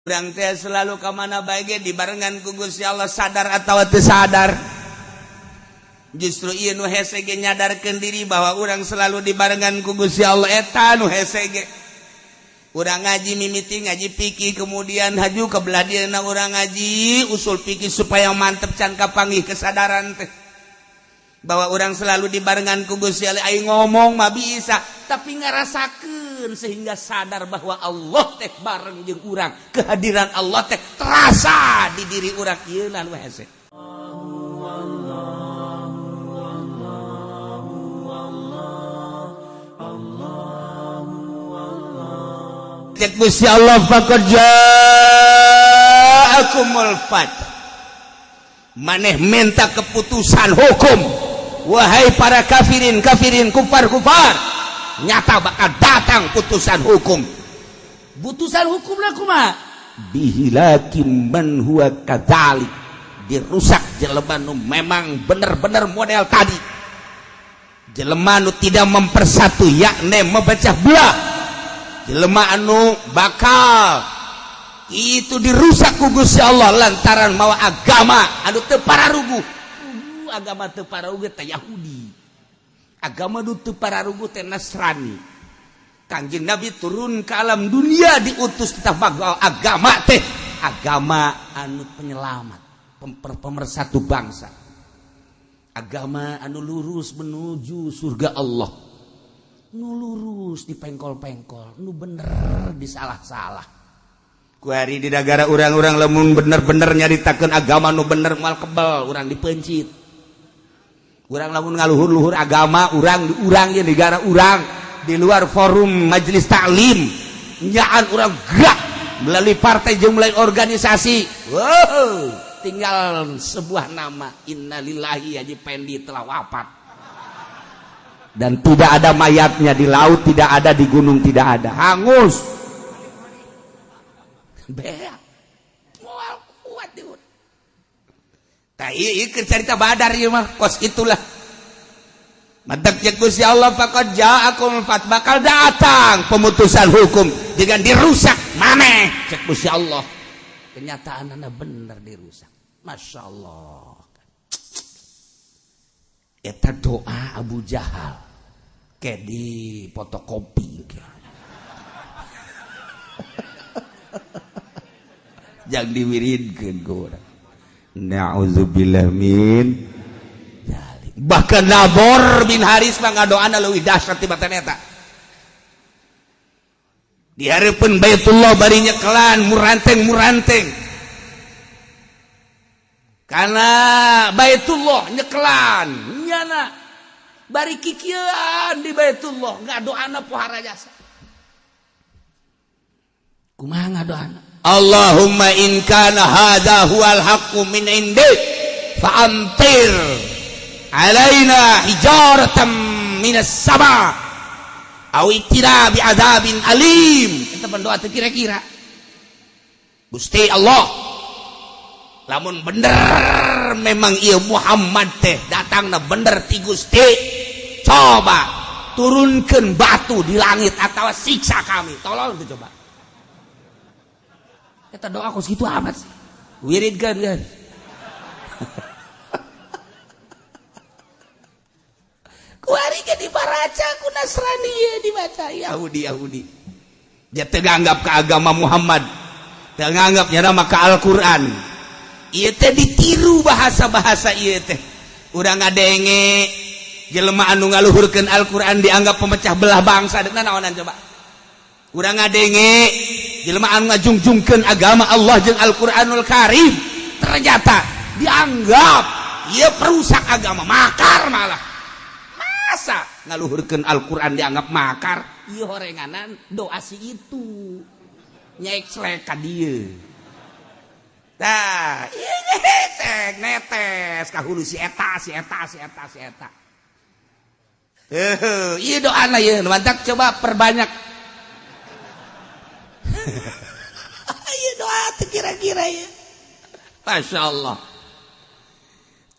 Urang teh selalu ka mana bae ge dibarengan ku Gusti Allah, sadar atau teu sadar. Justru ieu nu hese ge nyadarkeun diri bahwa urang selalu dibarengan ku Gusti Allah, eta nu hese ge. Urang ngaji mimiti ngaji fikih, kemudian haju ke belah dieuna urang ngaji usul fikih supaya mantep, can kapanggih kesadaran teh bahwa urang selalu dibarengan ku Gusti Allah. Aing ngomong mah bisa, tapi ngarasakeun sehingga sadar bahwa Allah teh bareng jeung urang, kehadiran Allah teh terasa di diri urang, ieu nu hese. Cek Gusti Allah, faqad ja'akumul fath. Maneh minta keputusan hukum, wahai para kafirin kafirin, kufar kufar, nyata bakal datang putusan hukum. Putusan hukum lah kumaha? Bihilakim man huwa kadzalik, dirusak jelema nu memang bener-bener model tadi, jelema nu tidak mempersatu, yakni memecah belah, jelema anu bakal itu dirusak ku Gusti Allah lantaran mawa agama anu teu pararuguh. Agama teu pararuguh teh Yahudi, agama nu teu pararuguh teh Nasrani. Kangjeng Nabi turun ke alam dunia diutus tentang agama teh agama anu penyelamat, pemersatu bangsa, agama anu lurus menuju surga Allah, nu lurus di pengkol-pengkol, nu bener di salah-salah. Kuari di negara urang-urang lamun bener-bener nyaritakeun agama nu bener moal kebel urang dipencit. Urang lamun ngaluhur-luhur agama urang di urang di negara urang, di luar forum majelis taklim nyaan urang gerak melalui partai jeung melalui organisasi. Wow, tinggal sebuah nama, innalillahi, Haji Pendi telah wafat dan tidak ada mayatnya, di laut tidak ada, di gunung tidak ada, hangus beak moal kuat di. Tah, ieu ieu cerita Badar ieu mah kos itulah. Matak cek Gusti Allah, faqad ja'akum fat, bakal datang pemutusan hukum dengan dirusak maneh, cek Gusti Allah. Kenyataanna bener dirusak. Masya Allah, eta doa Abu Jahal kayak di fotokopi, jangan diwiridkeun ku urang. Na'udzubillah min dzalik. Bahkan Nador bin Haris mah ngadoana leuwih dahsyat tibatan eta. Di hareupeun Baitullah bari nyekelan muranteng-muranteng. Karena Baitullah nyekelan nyana bari kikieuan di Baitullah ngadoana pohara jasa. Kumaha ngadoana? Allahumma in kana hadza huwal haqqu min indik fa'amtir alaina hijaratan minas sama aw itina bi'adzabin alim. Eta berdoa teu kira-kira. Gusti Allah, lamun bener memang ieu Muhammad teh datangna bener ti Gusti, coba turunkeun batu di langit atau siksa kami. Tolong tuh coba. Eta doa kos kitu amat sih. Wiridkeun kan. Kuari ge dibaraca ku Nasrani ye, dibaca Yahudi Yahudi. Dia teu nganggap ke agama Muhammad. Teu nganggap nyana maka Al-Qur'an. Ieu teh ditiru bahasa-bahasa ieu teh. Urang ngadenge jelema anu ngaluhurkeun Al-Qur'an dianggap pemecah belah bangsa, deuk naonan coba. Urang ngadenge jelema anu ngajungjungkeun agama Allah jeung Al-Qur'anul Karim ternyata dianggap ieu perusak agama, makar malah. Masa ngaluhurkeun Al-Qur'an dianggap makar? Ieu horenganan doa si itu. Nyekslek ka dieu. Tah, ieu netes netes ka hulu si eta si eta si eta si eta. Heuh, ieu doana ieu, mantak coba perbanyak. Ayo doa kira-kira ya. Masya Allah.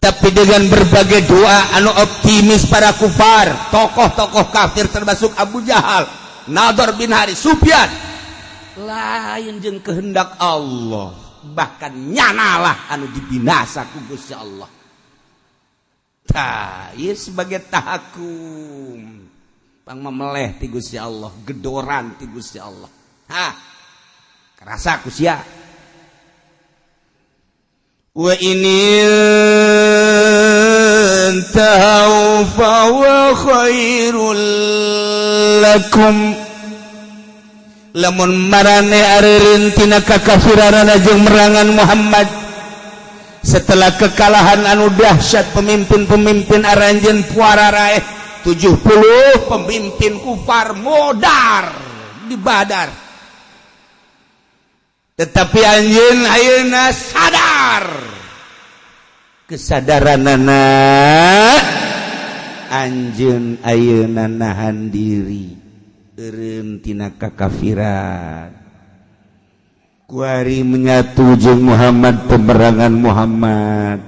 Tapi dengan berbagai doa anu optimis para kufar, tokoh-tokoh kafir termasuk Abu Jahal, Nador bin Haris, Sufyan, Lain jeung kehendak Allah, bahkan nyanalah anu dibinasa ku Gusti Allah. Tah, ieu sebagai tahakum, pang memeleh ti Gusti Allah, gedoran ti Gusti Allah. Ha, kerasa ku sia. Wa in intahu fa huwa khairul lakum. Lamun marane areureun tina kakafiranana jeung merangan Muhammad setelah kekalahan anu dahsyat, pemimpin-pemimpin aranjeun puara raeh, 70 pemimpin kufar modar di Badar, tetapi anjeun ayeuna sadar, kesadaranana anjeun ayeuna nahan diri, eureun tina kakafiran, kuari menyatu jeung Muhammad, pemerangan Muhammad,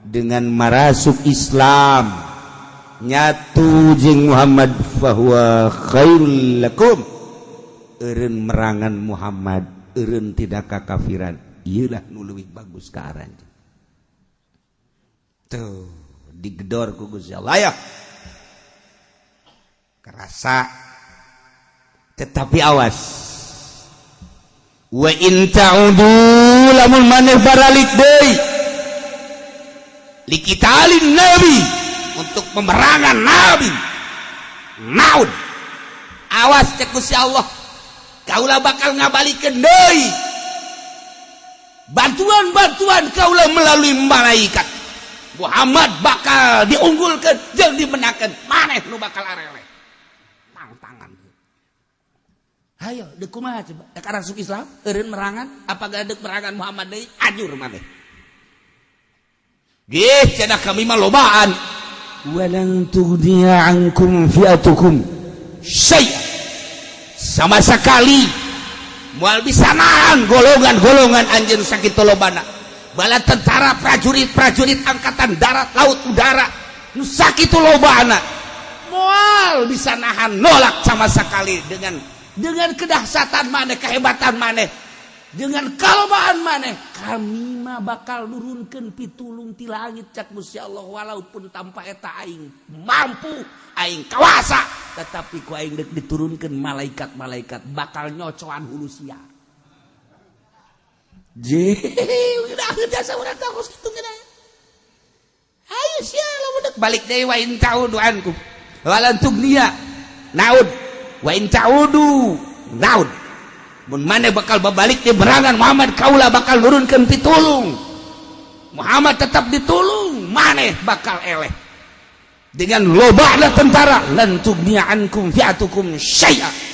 dengan marasuk Islam, nyatu jeung Muhammad, fahuwa khairul lakum. Eureun merangan Muhammad, eureun tidak kakafiran, ieulah nu leuwih bagus ka aranjeun. Tuh digedor ku Gusti Allah ya, kerasa. Tetapi awas, wa in ta'udu, lamun maneh baralik deui, liqitalin nabi, untuk pemerangan nabi, naud, awas, cek Gusti Allah, kaula bakal ngabalikeun deui bantuan-bantuan kaula melalui malaikat. Muhammad bakal diunggulkan jeung dimenangkan, maneh nu bakal areleh tang tangan. Ayo, dek kumaha coba? Dek masuk Islam, eureun merangan, apa dek merangan Muhammad deui? Ajur maneh. Gih, cenah kami mah lobaan. Walan tughniya ankum fi'atukum syai'a. Sama sekali moal bisa nahan golongan-golongan anjeun sakitu lobana. Bala tentara, prajurit-prajurit angkatan darat, laut, udara nu sakitu lobana moal bisa nahan, nolak sama sekali dengan kedahsyatan maneh, kehebatan maneh, dengan kalobaan maneh. Kami mah bakal nurunkeun pitulung ti langit, cak Gusti Allah. Walaupun tanpa eta aing mampu, aing kawasa, tetapi ku aing dek diturunkeun malaikat-malaikat bakal nyocoan hulu sia. Je, udah biasa urang teh kos kitu geuna. Ayo sia lamun dek balik deui, wa in ta'udu ankum walan tughniya naud, wa in ta'udu naud. Mun maneh bakal babalik di berangan Muhammad, kaula bakal nurunkeun pitulung. Muhammad tetap ditulung, maneh bakal eleh dengan lobana tentara. Lan tughniya ankum fi'atukum syai'a.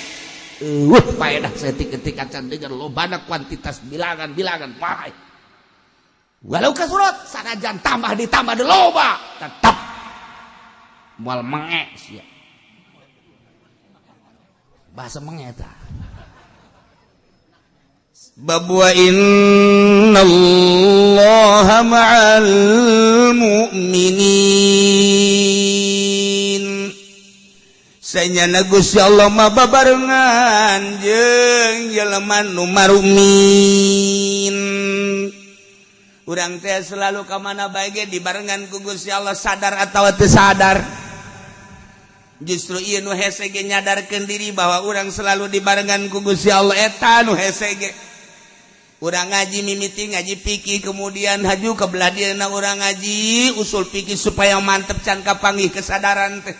Faedah saeutik-eutik acan dengan lobana kuantitas bilangan-bilangan wae. Walau kasurat, sanajan tambah ditambah di loba, tetap moal menge sia. Bahasa menge eta. Bab wa innallaha ma'al mu'minin. Sanyana Gusti Allah mah babarengan jeung jelema nu marumin. Urang teh selalu ka mana bae ge dibarengan ku Gusti Allah, sadar atawa teu sadar. Justru ieu nu hese ge, nyadarkeun diri bahwa urang selalu dibarengan ku Gusti Allah, eta nu hese ge. Urang ngaji, mimiti ngaji fikih, kemudian haju ke belah dieuna urang ngaji usul fikih supaya mantep, can kapanggih kesadaran teh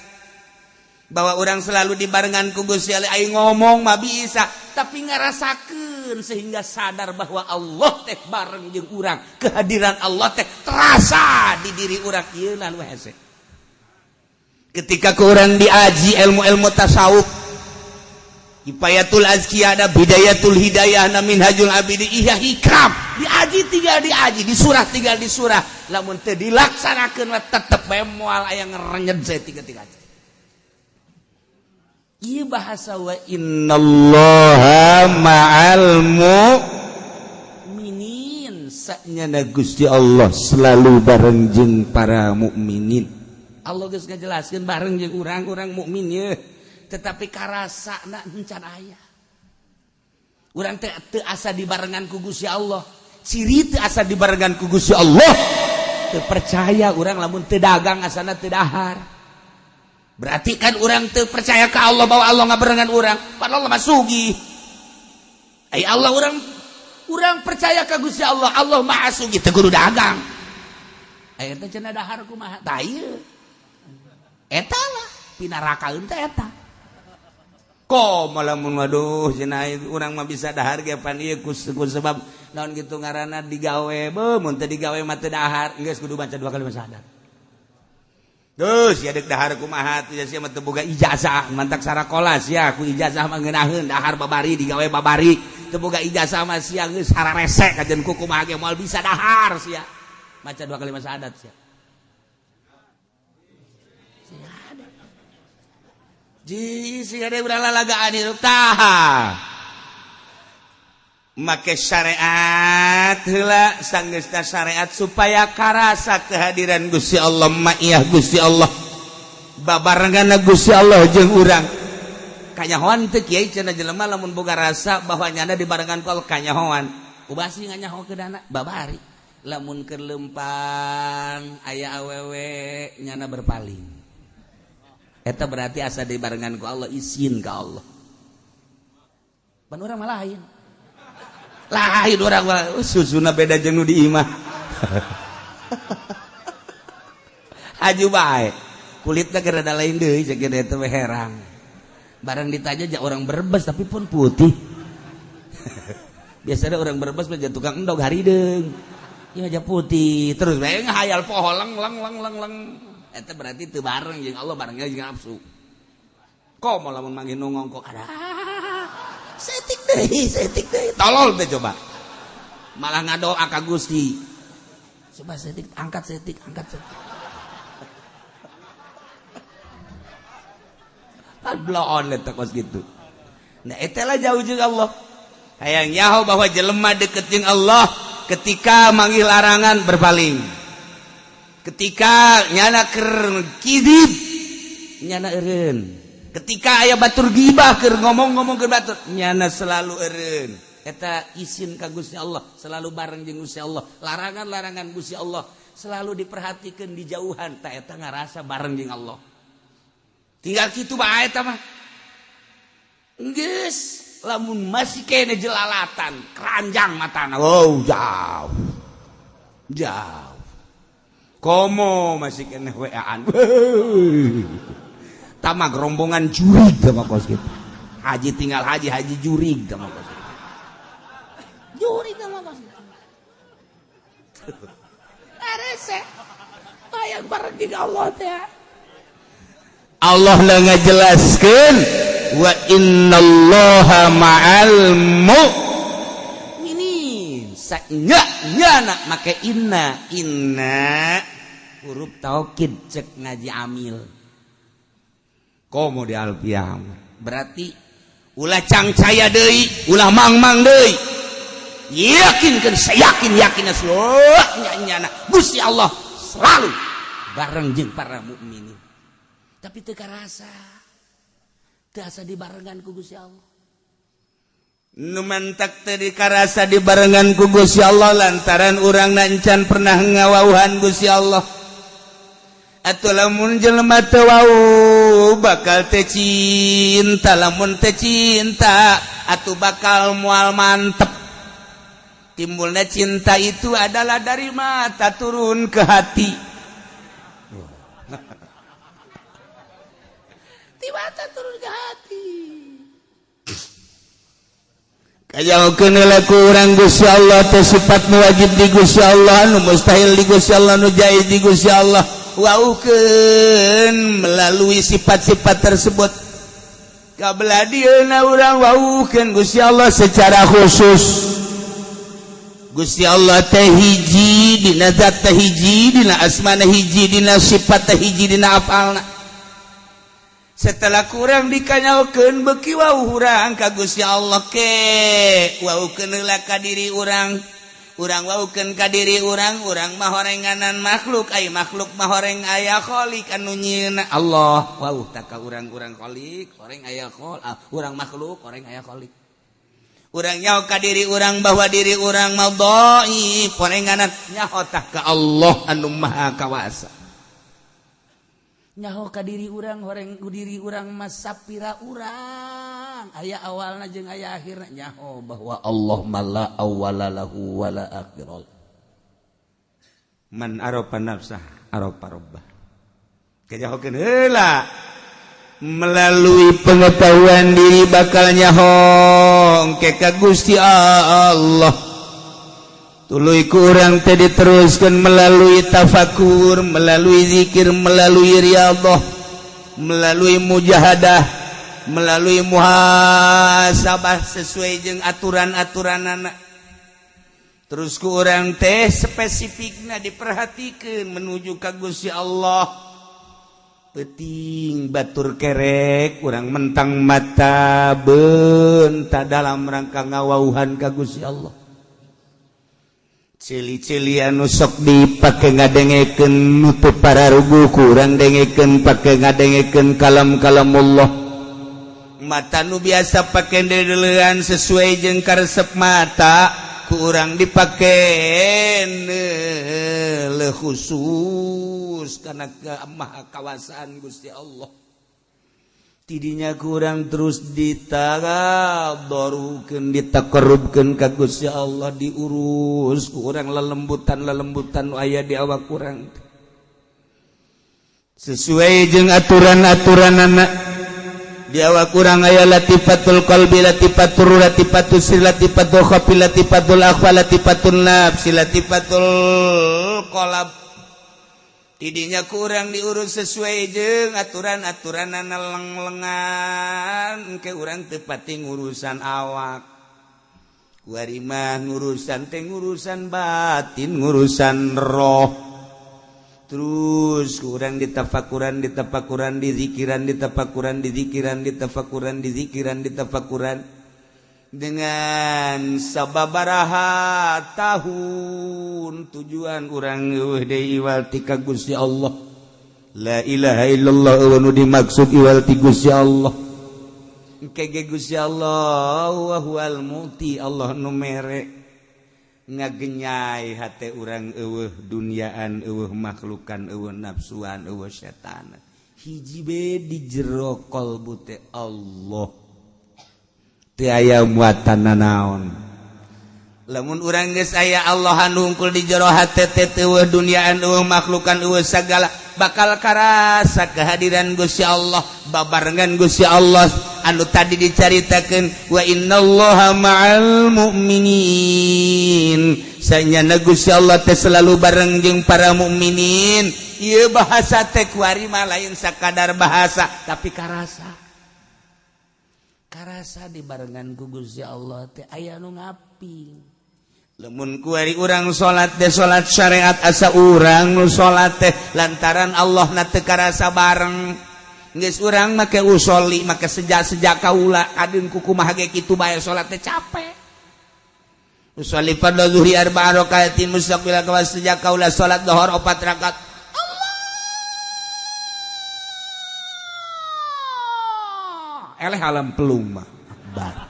bahwa urang selalu dibarengan ku Gusti Allah. Aing ngomong mah bisa, tapi ngarasakeun sehingga sadar bahwa Allah teh bareng jeung urang, kehadiran Allah teh terasa di diri urang, ieu nu hese. Ketika ku urang diaji ilmu-ilmu tasawuf, Kifayatul Azkiya, ada Bidayatul Hidayah, na Minhajul Abidi, iya, Hikam, diaji tinggal diaji, di surah tinggal di surah, lamun teu dilaksanakeun mah tetep bae moal aya ngerenyed saeutik-eutik. Ieu bahasa wa innallaha ma'al mu'minin. Sanyana Gusti Allah selalu bareng jeung para mukminin. Allah geus ngajelaskeun bareng jeung urang-urang mukmin ye, tetapi karasa na encan aya. Urang teh teu asa dibarengan ku Gusti Allah. Ciri teu asa dibarengan ku Gusti Allah. Teu percaya urang lamun teu dagang asana teu dahar. Berarti kan urang teu percaya ka Allah bahwa Allah ngabarengan urang. Padahal Allah mah sugih. Ai Allah urang percaya ka Gusti Allah, Allah Maha Sugih teu kudu dagang. Aya teh cenah dahar kumaha? Tah ieu. Eta lah pinarakaeun teh eta. Komo lamun waduh cenah urang mah bisa dahar ge pan ieu ku sebab naon kitu ngaranna digawe beuh mun teu digawe mah teu dahar geus kudu baca dua kali syahadat. Geus sia deuk dahar kumaha teh sia mah teu boga ijazah mantak sarakola sia ku ijazah mah ngeunaheun dahar babari digawe babari teu boga ijazah mah sia geus hararese kajen ku kumaha ge moal bisa dahar sia. Maca dua kali syahadat sia. Ji si ada urang lalagaan hirup tah. Make syariat heula sanggeusna syariat supaya karasa kehadiran Gusti Allah maiyah Gusti Allah. Babarenganna Gusti Allah jeung urang. Kanyahoan teu kiai cenah jelema lamun boga rasa bahwa nyana dibarengan ku Allah kanyahoan. Ubah sih nganyaho keudana babari. Lamun keur leumpang aya awewe nyana berpaling. Eta berarti asa dibarengan ku Allah izin ka Allah. Pan urang mah lain. Lain urang mah susuna beda jeung nu di imah. Haju bae. Kulitna keur rada lain deui jeung eta we herang. Barang ditanya ja orang Brebes tapi pun putih. Biasanya orang Brebes mah tukang endog harideung. Ieu mah putih terus bae ngahayal poho leng leng leng leng leng. Eta berarti teu bareng jeung Allah barengnya jeung nafsu. Komo lamun manggih nu ngongkok ada. Setik deui tolol teh coba. Malah ngadoa ka Gusti. Coba setik angkat setik angkat setik. Bloon eta kos kitu. Nah eta lah jauh jeung Allah. Hayang nyaho bahwa jelema deket jeung Allah ketika manggih larangan berpaling. Ketika nyana keur kidib nyana eureun. Ketika aya batur gibah keur ngomong-ngomong keur batur nyana selalu eureun. Eta isin ka Gusti Allah, selalu bareng jeung Gusti Allah. Larangan-larangan Gusti Allah selalu diperhatikeun di jauhan, ta eta ngarasa bareng jeung Allah. Tinggal kitu bae eta mah. Geus lamun masih kene jelalatan, keranjang matana. Oh, jauh. Jauh. Komo masih kene WA-an. Tama rombongan jurig sama kos gitu. Haji tinggal haji, haji jurig sama kos gitu. Jurig sama kos gitu. Arese. Hayang bareng jeung Allah teh. Allah lah ngajelaskeun wa innallaha ma'al mu'minin. Nya nya nak make inna inna huruf taukid cek ngaji amil. Komo di alfiah berarti ulah cangcaya deui, ulah mangmang deui. Yakinkeun sayakin yakinna nya nya Gusti Allah selalu bareng jeung para mukminin. Tapi teu karasa. Teu asa dibarengan ku Gusti Allah. Nu mantak teu dikarasa dibarengan ku Gusti Allah lantaran urang encan pernah ngawauhan Gusti Allah. Atuh lamun jelema teu wau bakal teu cinta, lamun teu cinta atuh bakal moal mantep. Timbulnya cinta itu adalah dari mata turun ke hati. Di mata turun ke hati. Kajauhkeun heula ku urang Gusti Allah teh sifat nu wajib di Gusti Allah, nu mustahil di Gusti Allah, nu jaiz di Gusti Allah. Wauhkeun melalui sifat-sifat tersebut. Kabelah dieuna urang wauhkeun Gusti Allah secara khusus. Gusti Allah teh hiji dina zat teh hiji dina asmana hiji dina sifat teh hiji dina afalna. Setelah kurang dikanyaokeun beuki wau urang ka Gusti Allah ke waukeun heula ka diri urang, urang waukeun ka diri urang, urang mah horenganan makhluk, ai makhluk mah horeng aya khalik anu nyieunna Allah. Wau tah ka urang-urang khalik horeng aya khol, urang makhluk horeng aya khalik. Urang nyaho ka diri urang bahwa diri urang mah dhaif porenganan, nyaho tah ka Allah anu maha kawasa. Nyaho ka diri urang horeng diri urang mah sapira urang aya awalna jeung aya akhirna, nyaho bahwa Allah mala awwala lahu wala akhirah. Man arafa nafsah arafa rabbah. Kajahokeun heula melalui pengetahuan diri bakal nyaho engke ka Gusti Allah. Tuluy ku urang teh diteruskeun melalui tafakur, melalui zikir, melalui riyadhah, melalui mujahadah, melalui muhasabah sesuai jeung aturan-aturanana. Terus ku urang teh spesifikna diperhatikeun menuju ka Gusti Allah. Peting batur kerek urang mentang mata benta dalam rangka ngawauhan ka Gusti Allah. Cili-cili anu sok dipake ngadengekeun nutup pararugu kurang dengekeun pake ngadengekeun kalam-kalam Allah. Mata nu biasa pake dedelean sesuai jeung karesep mata kurang dipake le khusus karena kemaha kawasaan Gusti Allah. Tidinya kurang terus ditadarukeun, ditakarrubkeun ka Gusti Allah, diurus kurang lelembutan-lelembutan nu aya di awak kurang sesuai jeung aturan-aturanana. Di awak kurang aya latifatul qalbi, latifatul ruh, latifatul sir, latifatul khafi, latifatul akhfa, latifatul nafsi, latifatul qalb. Tidinya kurang diurus sesuai jeung aturan-aturanana leng-lengan ke urang teu pati ngurusan awak. Kuari mah ngurusan teh ngurusan batin, ngurusan roh. Terus kurang ditafakuran, ditafakuran, dizikiran, ditafakuran, dizikiran, ditafakuran, dizikiran, ditafakuran dengan sababaraha tahun tujuan urang eueuh deui iwal ti ka Gusti Allah. La ilaha illallah eueuh nu dimaksud iwal ti Gusti Allah. Engke ge Gusti Allah wa huwal muti, Allah nu mere ngagenyai hate urang eueuh duniaan, eueuh makhlukan, eueuh nafsuan, eueuh setan. Hiji be di jero qalbu teh Allah. Teu aya muatan nanaon. Lamun urang geus aya Allah anu hungkul di jero hate teh eueuh duniaan, eueuh makhlukan, eueuh sagala, bakal karasa kehadiran Gusti Allah, babarengan Gusti Allah anu tadi dicaritakeun wa innallaha ma'al mu'minin. Sanyana Gusti Allah teh selalu bareng jeung para mukminin. Ieu bahasa teh kuari mah lain sakadar bahasa tapi karasa. Karasa dibarengan ku Gusti Allah teh aya nu ngaping. Lamun kuari urang salat teh salat syariat asa urang nu salat teh lantaran Allah na teu karasa bareng. Geus urang make usoli make sejak-sejak kaula kadeun kukumaha ge kitu bae salat teh capek. Usolli fardhu zuhri arba'a rakaatin mustaqbil kawas sejak kaula salat zuhur 4 rakaat. Allah eleh alam pelung mah akbar.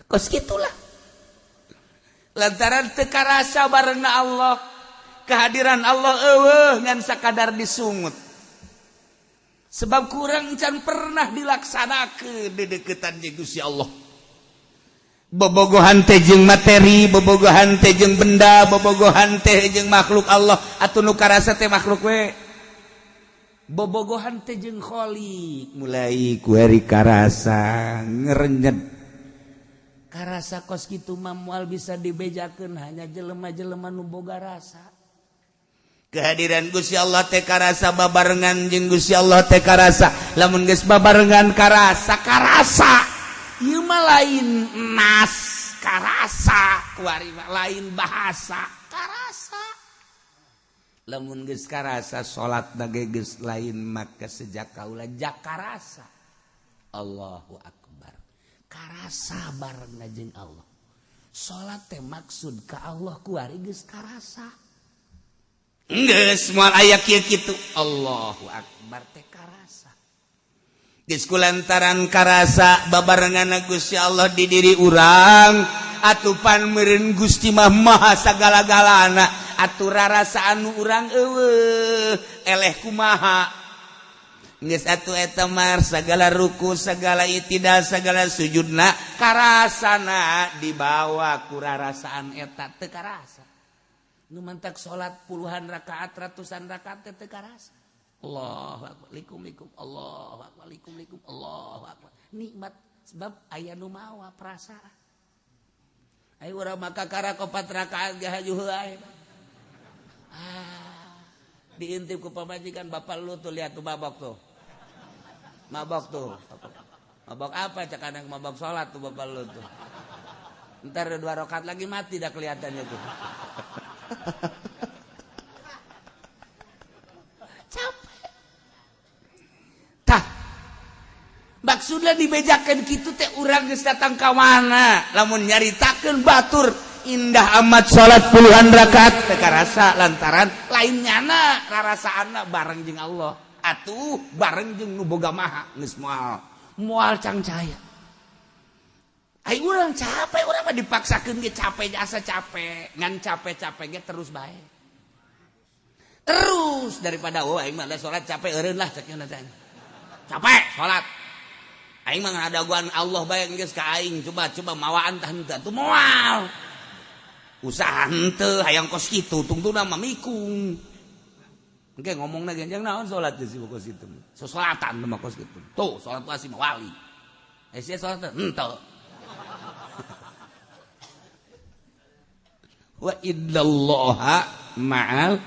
Kos gitulah. Lantaran teu karasa barengna Allah, kehadiran Allah eueuh ngan sakadar disungut. Sebab kurang can pernah dilaksanakeun dedeukeutan jeung Gusti Allah. Bobogohan teh jeung materi, bobogohan teh jeung benda, bobogohan teh jeung makhluk Allah atuh nu karasa teh makhluk we. Bobogohan teh jeung Khalik mulai kuari karasa ngerenyet. Karasa kos kitu mah moal bisa dibejakeun hanya jelema-jelema nu boga rasa. Kehadiran Gusti Allah teh karasa babarengan jeung Gusti Allah teh karasa. Lamun geus babarengan karasa, karasa. Ieu mah lain nas karasa, kuari mah lain bahasa karasa. Lamun geus karasa salat ge geus lain maka sejak kaula jakarasa. Allahu akbar. Karasa bareng jeung Allah. Salat teh maksud ka Allah kuari geus karasa. Geus moal aya kieu kitu. Allahu akbar teh karasa. Geus kulantaran karasa babarengan Gusti Allah di diri urang, atupan meureun Gusti mah maha sagala-galana, atuh rarasa anu urang eueuh eleh kumaha. Geus atuh eta mah sagala ruku, sagala itidal, sagala sujudna karasana dibawa ku rarasaan eta teu karasa. Nu mantak salat puluhan rakaat, ratusan rakaat teu karasa. Allahu akbar, likum likum, Allahu akbar, likum likum, Allahu akbar. Nikmat sebab aya nu mawa perasaan. Ayo urang maka karak 4 rakaat ge hajuh ae. Ah, diintip ku pamajikan, bapak lu tuh lihat tuh mabok tuh. Mabok tuh. Mabok apa cak anak mabok salat tuh bapak lu tuh. Ntar 2 rakaat lagi mati dah kelihatannya tuh. Capek. Tah. Maksudna dibejakeun kitu teh urang geus datang ka mana? Lamun nyaritakeun batur indah amat salat puluhan rakaat teu karasa lantaran lain nyana rarasaanna bareng jeung Allah. Atuh bareng jeung nu boga maha geus moal moal cangcaya. Ai urang capek, urang mah dipaksakeun ge capek asa capek, ngan capek-capek ge terus bae. Terus daripada oh aing mah salat capek eureun lah cek nya teh. Capek salat. Aing mah ngadaguan Allah bae geus ka aing, coba-coba mawaan tah henteu atuh moal. Usaha henteu hayang kos kitu tungtungna mah mikung. Engke ngomongna genjang naon salat geus kos kitu. Sasalatan mah kos kitu. Tuh salat pasti mah wali. Eh sia salat henteu. Wa innallaha ma'al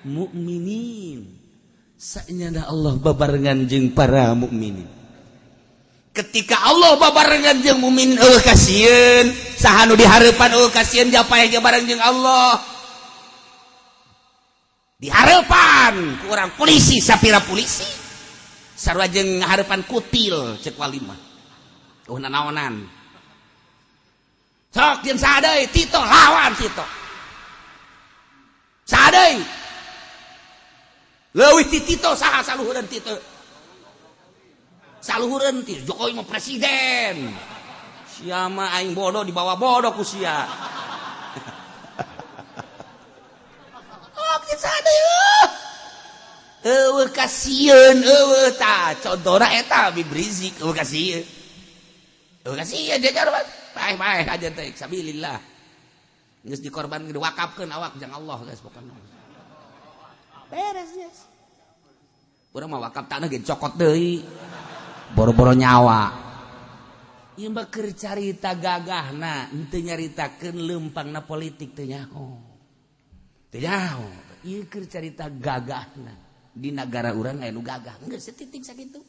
mu'minin. Saenyana Allah babarengan jeung para mukminin. Ketika Allah babarengan jeung mukmin eueuh kasieun, saha nu dihareupan eueuh kasieun japae ge bareng jeung Allah. Dihareupan ku urang polisi sapira polisi. Sarua jeung ngahareupan kutil ceuk wali mah. Eueuh nanaonan. Sok jeung saha deui Tito lawan Tito. Saha deui? Leuwih ti Tito saha saluhureun Tito? Saluhureun ti Jokowi mah presiden. Sia mah aing bodoh dibawa bodoh ku sia. Oh, jeung saha deui? Eueuh kasieun eueuh tah contona eta Habib Rizik eueuh kasieun. Eueuh kasieun jajar bae-bae aja teh sabilillah. Geus dikorbankeun diwakafkeun awak jang Allah geus pokona. Beres geus. Urang mah wakaf tanah ge cokot deui. Boro-boro nyawa. Ieu mah keur carita gagahna, henteu nyaritakeun leumpangna politik teu nyaho. Teu nyaho. Ieu keur carita gagahna. Di nagara urang aya nu gagah. Geus setitik sakitu.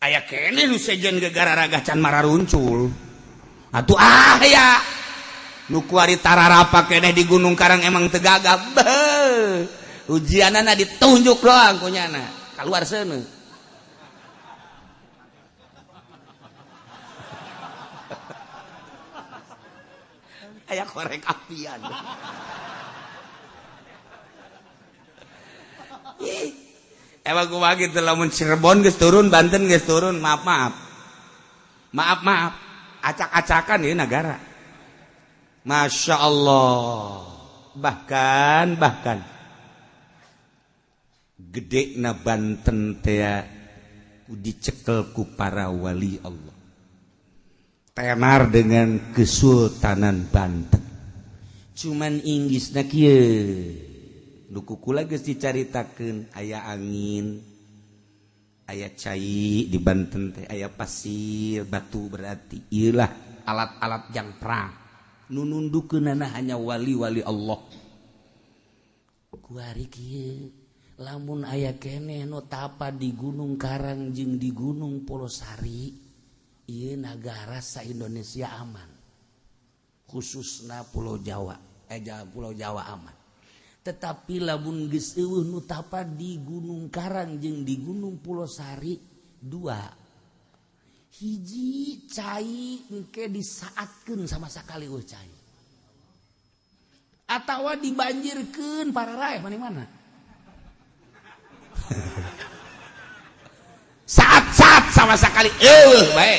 Aya keneh nu sejen gegara ragah can mararuncul. Atuh ah ya nu kuari tararapa keneh di Gunung Karang emang teu gagah. Beuh. Ujianana ditunjuk doang ku nyana. Kaluar seuneu. Aya korek apian. Ih. Emang kumaha kitu lamun Cirebon geus turun, Banten geus turun, maaf maaf. Maaf maaf. Acak-acakan ya negara. Masya Allah. Bahkan gede na Banten teh dicekel ku para wali Allah. Tenar dengan Kesultanan Banten. Cuman Inggrisna kieu. Nu kukula geus dicaritakeun aya angin, aya cai di Banten teh, aya pasir, batu berarti ieulah alat-alat jang perang. Nu nundukeunana hanya wali-wali Allah. Kuari kieu lamun aya keneh nu tapa di Gunung Karang jeung di Gunung Polosari, ieu nagara sa Indonesia aman. Khususna Pulau Jawa, Pulau Jawa aman. Tetapi lamun geus eueuh nu tapa di Gunung Karang jeung di Gunung Pulosari dua. Hiji cai engke disaatkeun sama sakali eueuh cai. Atawa dibanjirkeun pararaeh mana-mana. Saat-saat sama sekali eueuh bae.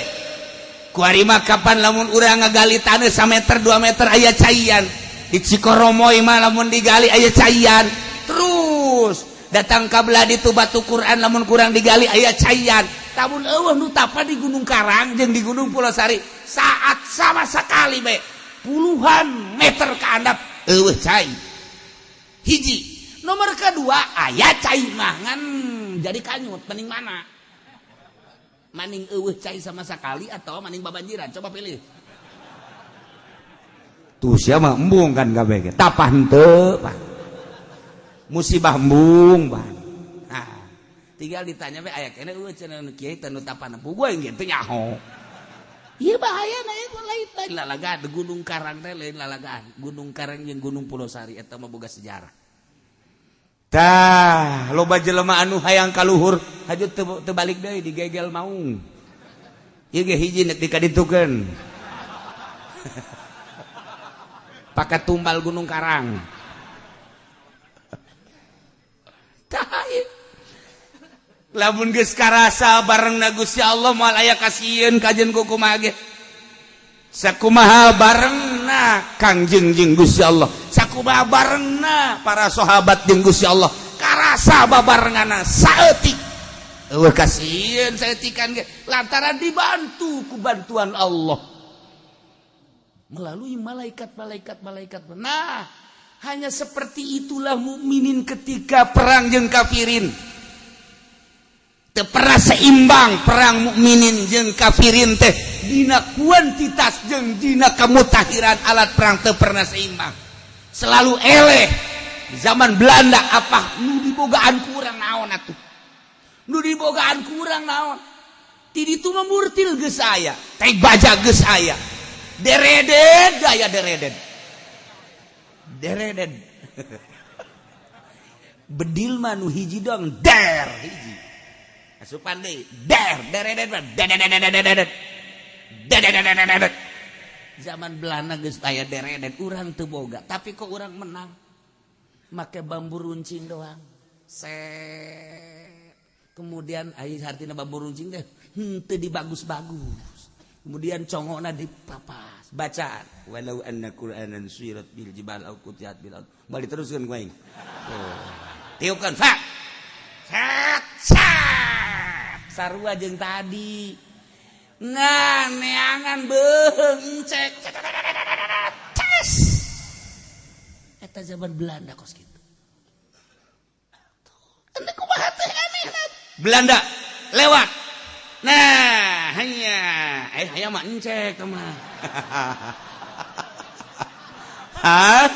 Kuari mah kapan lamun urang ngagali taneuh sameter 2 meter aya caian. Di Cikoromoy mah lamun digali aya caian. Terus datang ka belah ditu Batu Quran lamun kurang digali aya caian. Lamun eueuh nu tapa di Gunung Karang jeung di Gunung Pulosari saat sama sekali bae puluhan meter ke andap eueuh cai. Hiji. Nomor kedua aya cai mah ngan jadi kanyut mending mana? Maning eueuh cai sama sekali atau maning babanjiran? Coba pilih. Tuh sia mah embung kan kabeh ge. Tapah henteu, Pak. Musibah embung, Pak. Nah, tinggal ditanya we aya keneh eueuh cenah nu kiai teh nu tapah nempuh gue ge teu nyaho. Ieu bahaya na ieu lain lalagaan Gunung Karang teh lain lalagaan. Gunung Karang jeung Gunung Pulosari eta mah boga sejarah. Tah, loba jelema anu hayang kaluhur, haju teu balik deui digegel maung. Ieu ge hiji nek dikaditukeun. Pakai tumbal Gunung Karang. Tah, lamun geus karasa barengna Gusti Allah moal aya kasieun kajeun ku kumaha ge. Sakumaha barengna Kangjeng jeung Gusti Allah, sakumaha barengna para sahabat jeung Gusti Allah, karasa babarenganna saeutik. Eueuh kasieun saeutikan ge lantaran dibantu ku bantuan Allah melalui malaikat-malaikat-malaikat. Nah, hanya seperti itulah mukminin ketika perang jeung kafirin. Teu pernah seimbang perang mukminin jeung kafirin teh dina kuantitas jeung dina kamutahiran alat perang teu pernah seimbang. Selalu eleh. Di zaman Belanda apa nu dibogaan kurang naon atuh. Nu dibogaan kurang naon. Ti ditu mah murtil geus aya, teh baja geus aya. Deredet gaya deredet. Deredet. Bedil mah nu hiji doang der hiji. Asupan deui der deredet mah dedededededet. Dedededededet. Zaman Belanda geus aya deredet, urang teu boga, tapi kok urang menang. Make bambu runcing doang. Set. Kemudian ai hartina bambu runcing teh henteu dibagus-bagus. Kemudian congokna dipapas, bacaan walau anna qur'anan suyirat bil jibal au qutiat bil ard. Balik teruskeun ku aing. Oh. Tiupkeun fa. Set set. Sarua jeung tadi. Nah, neangan beuheung cek. Ces. Eta zaman Belanda kos kitu. Tuh, kumaha teh anehna. Belanda lewat. Nah, hanya hayang mah encek mah. Hah?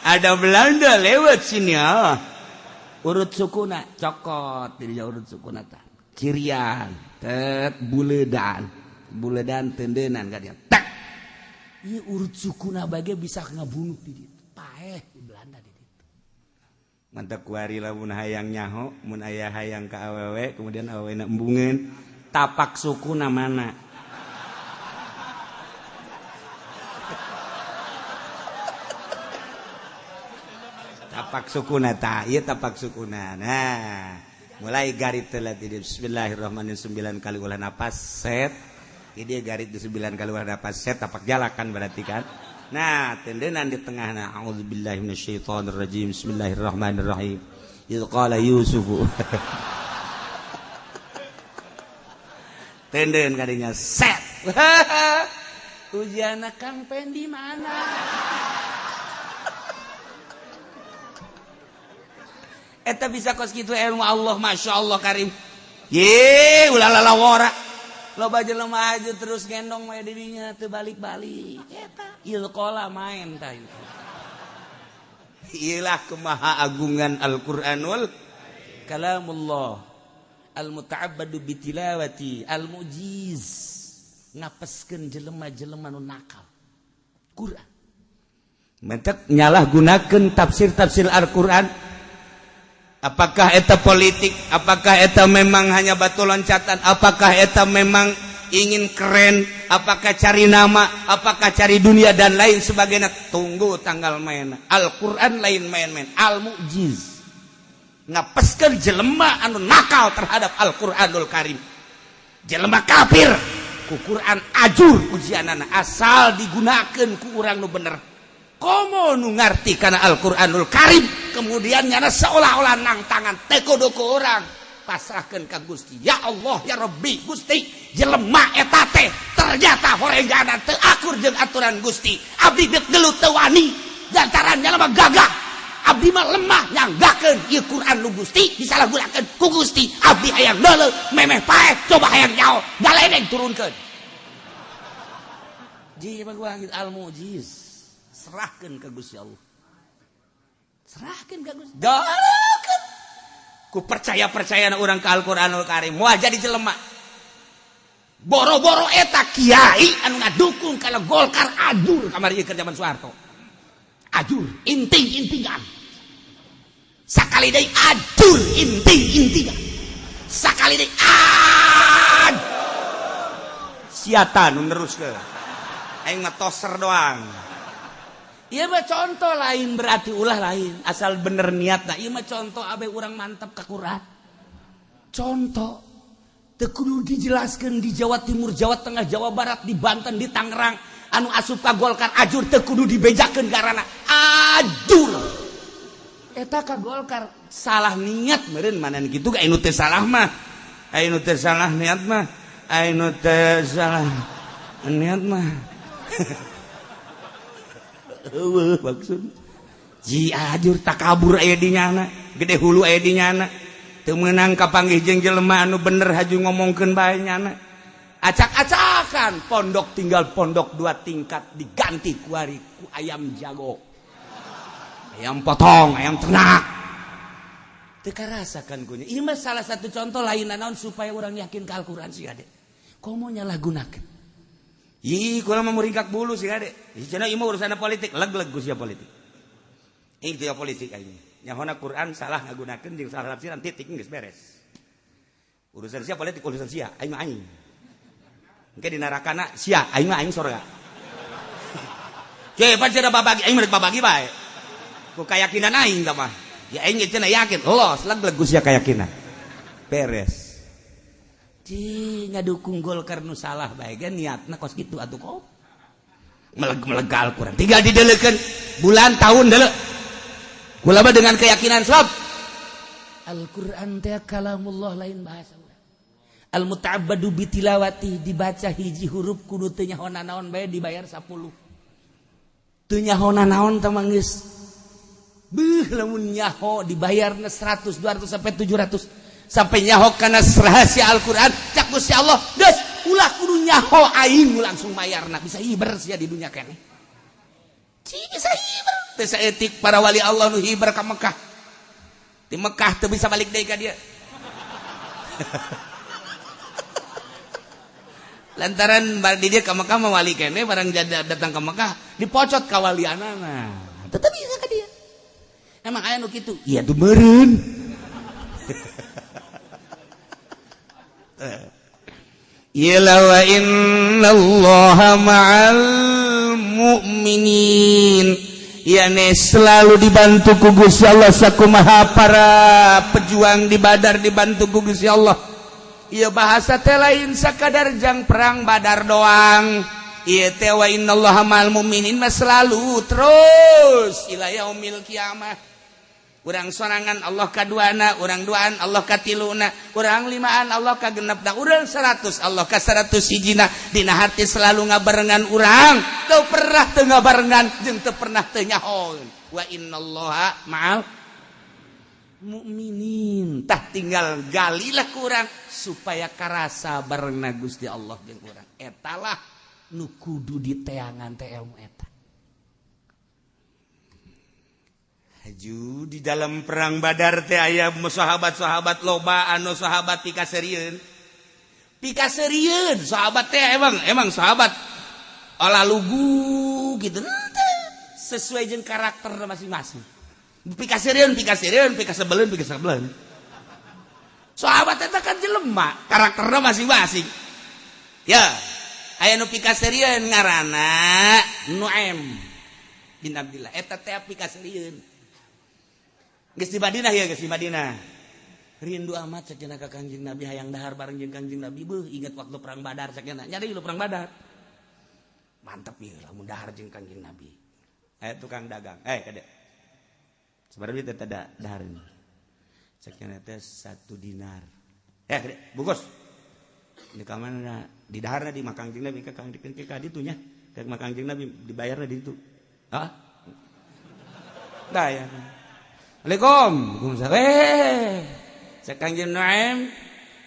Ada Belanda lewat sini ah. Urut sukuna cokot di urut sukuna tah. Kirian, tet buledan. Buledan tendenan ka dia. Tak. Ieu urut sukuna bage bisa ngabunuh di ditu. Paeh di Belanda di ditu. Mantap kuari lamun hayang nyaho, mun aya hayang ka awewe, kemudian awewena embungeun. Tapak suku namana. Tapak sukuna ta, ieu tapak sukuna. Nah, mulai garit telat di bismillahirrahmanirrahim 9 kali ulah napas set. Ini garit di 9 kali ulah napas set tapak jalakan berarti kan. Nah, tendenan di tengahna auzubillahi minasyaitonirrajim bismillahirrahmanirrahim. Idz qala Yusufu. Tenden kadinya set. Ujiana Kang Pendi mana? Eta bisa kos kitu ilmu Allah, masya Allah karim. Ye, ulah lalawara. Loba jelema aja terus gendong we dirinya teu balik-balik. Eta ilqala main tah itu. Iyalah kemahaagungan Al-Qur'anul kalamullah. Al-muta'abbadu bitilawati al-mujiz ngapeskeun jelema-jelema nu nakal. Quran. Mentek nyalahgunakeun tafsir-tafsir Al-Qur'an. Apakah eta politik? Apakah eta memang hanya batu loncatan? Apakah eta memang ingin keren? Apakah cari nama? Apakah cari dunia dan lain sebagainya? Tunggu tanggal main. Al-Qur'an lain main-main. Al-mujiz. Ngapeskeun jelema anu nakal terhadap Al-Qur'anul Karim. Jelema kafir ku Quran ajur ujianana asal digunakeun ku urang nu bener. Komo nu ngarti kana Al-Qur'anul Karim kemudian nyana seolah-olah nang tangan teu kudu ku urang pasrahkeun ka Gusti. Ya Allah ya Rabbi Gusti, jelema eta teh ternyata horenggana teu akur jeung aturan Gusti. Abdi geus gelut teu wani lantaran nyana mah gagah. Abdi mah lemah nyanggakeun ieu Quran nu Gusti disalahgunakeun ku Gusti. Abdi hayang deuleu memeh paeh coba hayang nyaho galedeng turunkeun. Ji mah gua al mujiz serahkeun ka Gusti Allah. Serahkeun ka Gusti. Dalekeun. Ku percaya-percayana urang ka Al-Qur'anul Karim moal jadi jelema. Boro-boro eta kiai anu ngadukung kana Golkar ajur kamari keur zaman Soeharto. Ajur inting-intingan. Sakali deui ajur inting-intingan. Sakali deui aj. Siata nu neruskeun. Aing mah toser doang. Ieu mah contoh lain berarti ulah lain asal bener niatna. Ieu mah contoh abe urang mantep ka Quran. Contoh teu kudu dijelaskeun di Jawa Timur, Jawa Tengah, Jawa Barat, di Banten, di Tangerang anu asup ka Golkar ajur teu kudu dibejakeun karana ajur. Eta ka Golkar salah niat meureun manan kitu ga anu teu salah mah. Anu teu salah niat mah, anu teu salah niat mah. Eueuh maksud ji ajur takabur aya di nyana, gede hulu aya di nyana. Teu meunang kapanggih jeung jelema anu bener haju ngomongkeun bae nyana. Acak-acakan pondok tinggal pondok 2 tingkat diganti kuari ku ayam jago. Ayam potong, ayam ternak. Teu karasakan kunya. Ieu mah salah satu contoh lain naon supaya urang yakin ka Al-Qur'an sih ade. Komo nyalahgunakeun. Ih, kula mah muringkak bulu sih ade. Ih, cenah ieu mah urusan politik, leg-leg ku sia politik. Ih, teu politik aing. Nyahona Quran salah ngagunakeun jeung salah tafsiran titik geus beres. Urusan sia politik urusan sia, aing mah aing. Engke di nerakana sia, aing mah aing sorga. Ke pan cenah babagi aing mah babagi bae. Ku kayakinan aing tah mah. Ya aing cenah yakin, los leg-leg ku sia kayakinan. Beres. Ci ngadukung Golkar nu salah bae ge niatna kos kitu atuh kok. Meleg-meleg Al-Qur'an. Tinggal dideulekeun bulan tahun deuleu. Kula mah dengan keyakinan sebab Al-Qur'an teh kalamullah lain bahasa urang. Al-muta'abbadu bitilawati dibaca hiji huruf kudu teu nyaho naon bae dibayar 10. Teu nyaho naon teh mah geus. Beuh lamun nyaho dibayarna 100, 200 sampai 700. Sampai nyaho kana rahasia Al-Qur'an cak Gusti Allah geus ulah kudu nyaho aing langsung mayarna bisa hiber sia di dunia keneh. Ci bisa hiber teu saeutik para wali Allah nu hiber ka Mekah. Di Mekah teu bisa balik deui ka dieu. Lantaran di dieu ka Mekah mah wali keneh barang datang ka Mekah dipocot ka walianana. Tetep bisa ka dieu. Emang aya nu kitu? Iya tuh meureun. Ila wa innallaha ma'al mu'minin. Yani selalu dibantu ku Gusti Allah sakumaha para pejuang di Badar dibantu ku Gusti Allah. Ieu bahasa teh lain sakadar jang perang Badar doang. Ieu teh wa innallaha ma'al mu'minin mah selalu terus ila yaumil kiamah. Urang sorangan Allah kaduana, urang duaan Allah katiluna, urang limaan Allah kagenepna, urang 100 Allah ka 100 hijina. Dina hati selalu ngabarengan urang, teu pernah teu ngabarengan jeung teu pernah teu nyahoeun. Wa innallaha ma'al mukminin. Tah tinggal galilah ku urang supaya karasa barengna Gusti Allah jeung urang. Etalah nu kudu diteangan teh ilmu eta. Haju di dalam perang Badar teh aya sahabat-sahabat loba anu sahabat pikaseurieun. Pikaseurieun sahabat teh emang sahabat olah lugu gitu sesuai jeung karakter masing-masing. Pikaseurieun, pikaseurieun, pikasebeleun, pikasebeleun. Sahabat eta kan jelema, karakterna masing-masing. Ya, aya nu pikaseurieun ngaranna Nuaim bin Abdillah. Eta teh pikaseurieun. Geus di Madinah ya, geus di Madinah. Rindu amat cenah ka Kangjeng Nabi hayang dahar bareng jeung Kangjeng Nabi beuh ingat waktu perang Badar cenah. Nyari lu perang Badar. Mantep ieu lamun dahar jeung Kangjeng Nabi. Tukang dagang. Kade. Sabaraha duit eta dahar ini? Cenah teh 1 dinar. Kade, bungkus. Di kamana di daharna di makam Kangjeng Nabi ka Kangjeng ka ditu nya. Ka makam Kangjeng Nabi dibayarna di ditu. Hah? Bayar. Assalamualaikum. Waalaikumsalam. Cek Kangjeng Nuaim,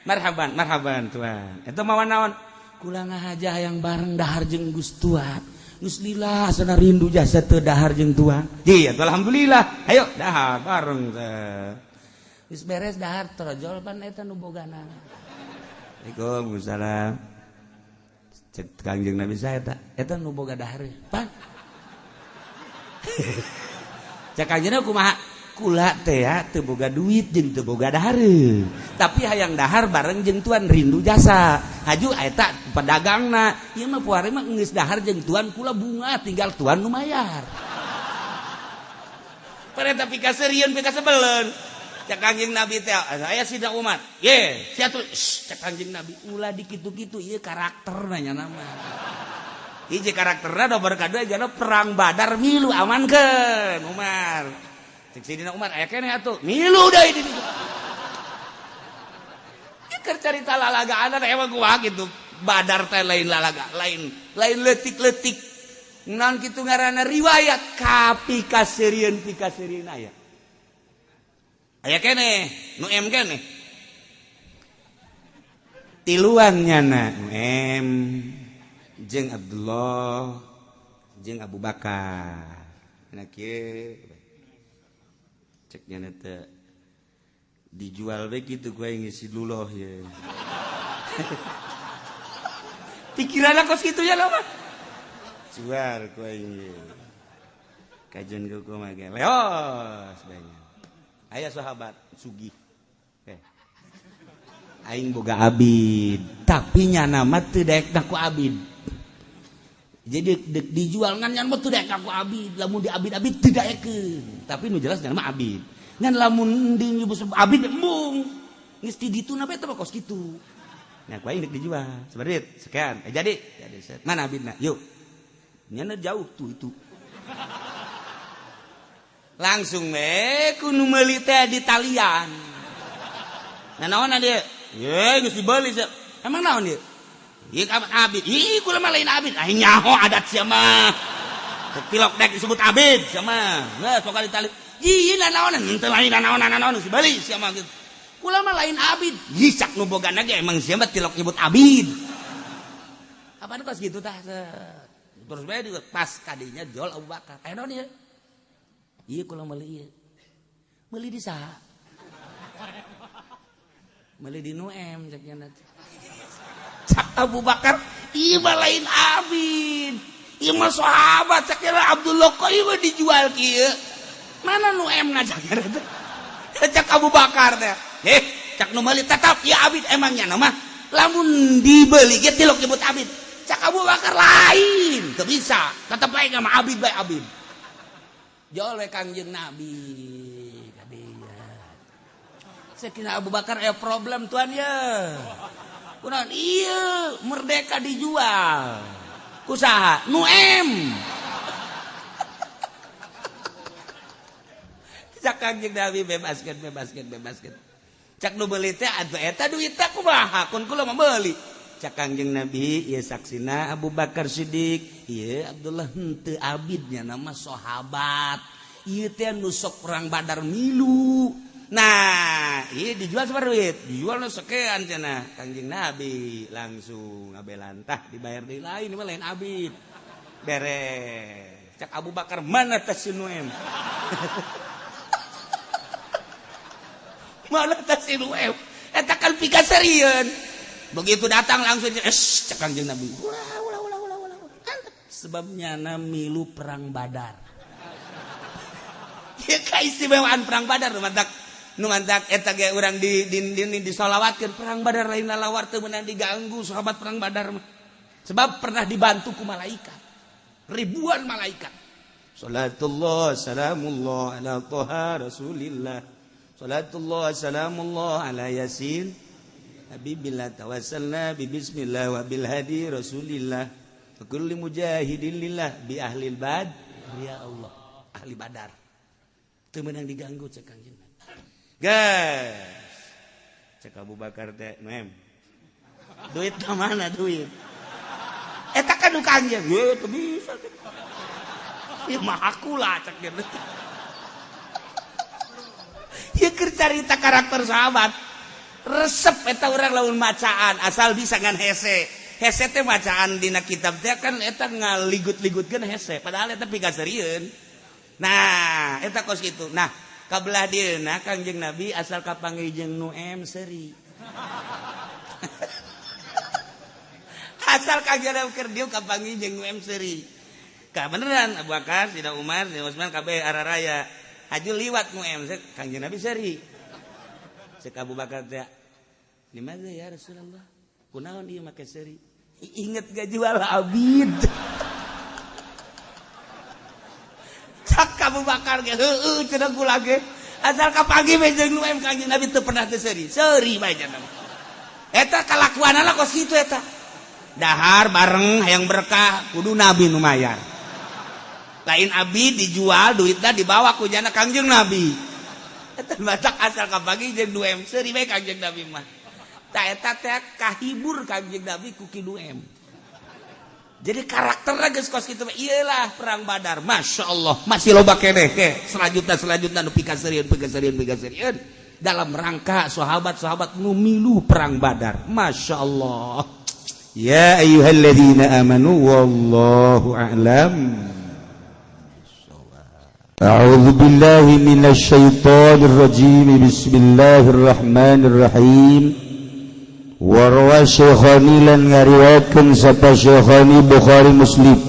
marhaban, marhaban tuan. Eta mawa naon? Kula ngahaja hayang bareng dahar jeung Gus Tuan. Geus lila sana rindu jasa teu dahar jeung tuan. Ji, atuh alhamdulillah. Ayo dahar bareng teh. Geus beres dahar torojol pan eta nu bogana. Waalaikumsalam. Cek Kangjeng Nabi saha eta? Eta nu boga dahar. Pan. Cek Kangjeng kumaha? Kula teh ya teu boga duit jeung teu boga dahareun. Tapi hayang dahar bareng jeung tuan rindu jasa. Haju eta pedagangna, ieu mah puari mah geus dahar jeung tuan kula bunga tinggal tuan nu mayar. Pareta pikaseurieun pikasebeleun. Cek Kangjeng Nabi teh aya Sidna Umar. Ye, sia tuh cek Kangjeng Nabi ulah dikitu-kitu ieu karakterna nya nama. Hiji karakterna nomor kadua jana perang Badar milu amankeun Umar. Cek Sidina Umar aya keneh atuh milu deui di ditu. Keur carita lalagaan emang kumaha kitu. Badar teh lain lalaga, lain lain leutik-leutik. Naon kitu ngaranna riwayat kapikaseurieun pikaseurieun aya. Aya keneh, nu M keneh. Tiluan nyana nu M jeung Abdullah jeung Abu Bakar. Nah kieu ceknya nete dijual we gitu gue ngisi luloh ya. Pikiran aku segitu ya loh mah. Jual gue ini. Kajian gue mah leos banyak. Aya sahabat sugih. Aing boga abid, tapi nyana mah teu daek ku abid. Jadi dek dijual ngan nyan mah teu daek ku abid, lamun di abid-abid teu daekeun. Tapi nu jelas nyana mah abid. Ngan lamun di abid embung. Geus ti ditu na eta mah kos kitu. Nah, ku aing dek dijual. Sabaraha duit? Sekian. Jadi mana abidna? Yuk. Nyana jauh tuh itu. Langsung we ku nu meuli teh di talian. Nah naon dia? Ye geus dibeli sia. Emang naon dia? Ieu abid. Ih kula mah lain abid. Ah nyaho adat sia mah. Tilok dek disebut abid sia mah. Geus sok ditali. Ih naon henteu lain naon-naon geus dibeli sia mah gitu. Kula mah lain abid. Ih cak nu bogana ge emang sia mah tilok nyebut abid. Apaan kos gitu tah? Terus bae pas kadinya jol Abu Bakar. Aya naon ieu? Ieu kula meuli ieu. Meuli di saha? Meuli di nu M cek nya teh. Cak Abu Bakar, ieu mah lain abid. Ieu mah sahabat cek nya Abdullah kok ieu mah dijual kieu. Mana nu M na cek nya teh? Cak Abu Bakar teh. Heh, cak nu meuli tetap ieu abid emangnya mah. Lamun dibeli ge tilok nyebut abid. Cak Abu Bakar lain, teu bisa. Tetep bae mah abid bae abid. Jol we Kangjeng Nabi kadinya. Sekina Abu Bakar problem tuan ya. Kunaon ieu merdeka dijual. Ku saha? Nu M. Cak Kangjeng Nabi bebaskeun bebaskeun bebaskeun. Cak nu beuli teh atuh eta duitna kumaha? Kun kula mah meuli. Cak Kangjeng Nabi ieu saksina Abu Bakar Siddiq, ieu Abdullah henteu abidnya nama sahabat. Ieu teh nu sok perang Badar milu. Nah, ieu dijual sabaraha duit? Dijual nu sekian cenah. Kangjeng Nabi langsung ngabelantah dibayar deui lain mah lain abid. Beres. Cak Abu Bakar mana teh si nu M? Mana teh si nu M? Eta kan pikaseurieun. Begitu datang langsung cek Kangjeng Nabi. Ulah ulah ulah ulah ulah. Sebabnya na milu perang Badar. Ya kaistimewaan perang Badar nu mantak nu mantak eta ge urang di disolawatkeun perang Badar lain lalawar teu meunang diganggu sahabat perang Badar mah. Sebab pernah dibantu ku malaikat. Ribuan malaikat. Salatullah salamullah ala Toha Rasulillah Salatullah salamullah ala yasin habibillah tawassalna bi bismillah wa bil hadi rasulillah wa kulli mujahidin lillah bi ahlil bad ya Allah ahli badar teu meunang diganggu cek Kangjeng. Guys cek Abu Bakar teh mem duit ka mana duit eta kan nu Kangjeng ye teu bisa ieu mah aku lah cek gitu. Ieu keur carita karakter sahabat resep eta urang lamun macaan asal bisa ngan hese hese teh macaan dina kitab teh kan eta ngaligut-ligutkeun hese padahal eta pikaseurieun. Nah eta kos kitu. Nah kabelah dieuna Kangjeng Nabi asal kapanggih jeung nu em seuri asal Kangjeng Nabi keur dieu kapanggih jeung nu em seuri ka beneran Abu Bakar, Sidna Umar, Sidna Utsman kabeh araraya haju liwat nu em Kangjeng Nabi seuri. Cek Abu Bakar teh limaza ya Rasulullah kunaon ieu make seuri inget gak jual abid. Cak Abu Bakar ge heueuh cenah kula ge asal kapanggih we jeung nu em Kangjeng Nabi teu pernah teu seuri seuri bae cenah eta kalakuanana kos kitu eta dahar bareng hayang berkah kudu Nabi nu mayar lain abid dijual duitna dibawa ku jana Kangjeng Nabi eta batak asal kapanggih jeung 2M seuri bae Kangjeng Nabi mah ta eta teh kahibur Kangjeng Nabi ku ki 2M. Jadi karakterna geus kos kitu ieulah perang Badar Masya Allah masih loba keneh ke selanjutna nu pikaseurieun pikaseurieun dalam rangka sahabat-sahabat nu milu perang Badar Masya Allah. Ya ayyuhalladzina amanu wallahu a'lam. A'udzu billahi minasyaitonir rajim. Bismillahirrahmanirrahim. Warwa Syekhani lan ngariwayatkeun sapa Syekhani Bukhari Muslim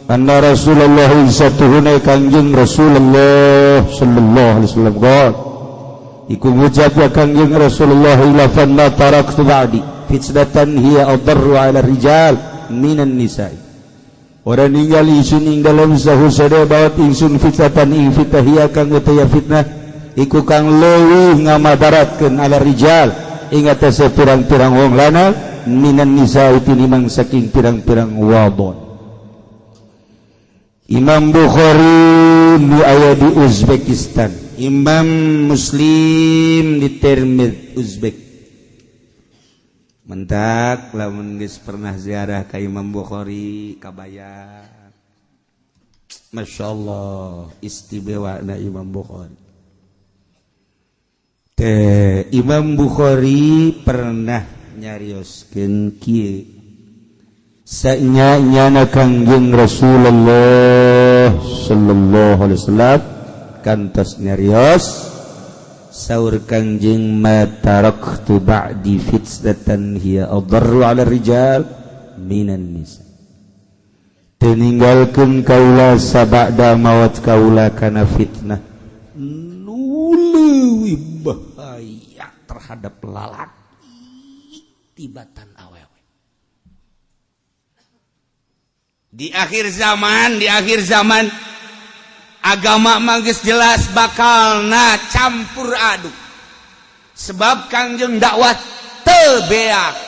anna Rasulullah satuhuna Kangjeng Rasulullah sallallahu alaihi wasallam qol iku ngucap ya Kangjeng Rasulullah ila fanna taraktu ba'di fitnatan hiya adarru 'ala rijal minan nisa'i. Ora ninggal ingsun ing dalem sahu sada bawat ingsun fitnatan ing fitnah hiya kang utaya fitnah iku kang leuwih ngamadaratkeun ala rijal ing atase pirang-pirang wong lanang minan nisa'i tinimang saking pirang-pirang wadon. Imam Bukhari nu aya di Uzbekistan, Imam Muslim di Termez Uzbek. Mentak lamun geus pernah ziarah ka Imam Bukhari kabayang. Masya Allah istimewa na Imam Bukhari. Teh Imam Bukhari pernah nyarioskeun kieu sanya-nyana Kangjeng Rasulullah sallallahu alaihi wasallam kantos nyarios saur Kangjeng ma taraktu ba'di fitnatan hiya adarru 'ala rijal minan nisa. Teu ninggalkeun kaula sabada maot kaula kana fitnah nu leuwih bahaya terhadap lalaki tibatan awewe. Di akhir zaman agama mah geus jelas bakalna campur aduk. Sebab Kangjeng dakwah teu beak.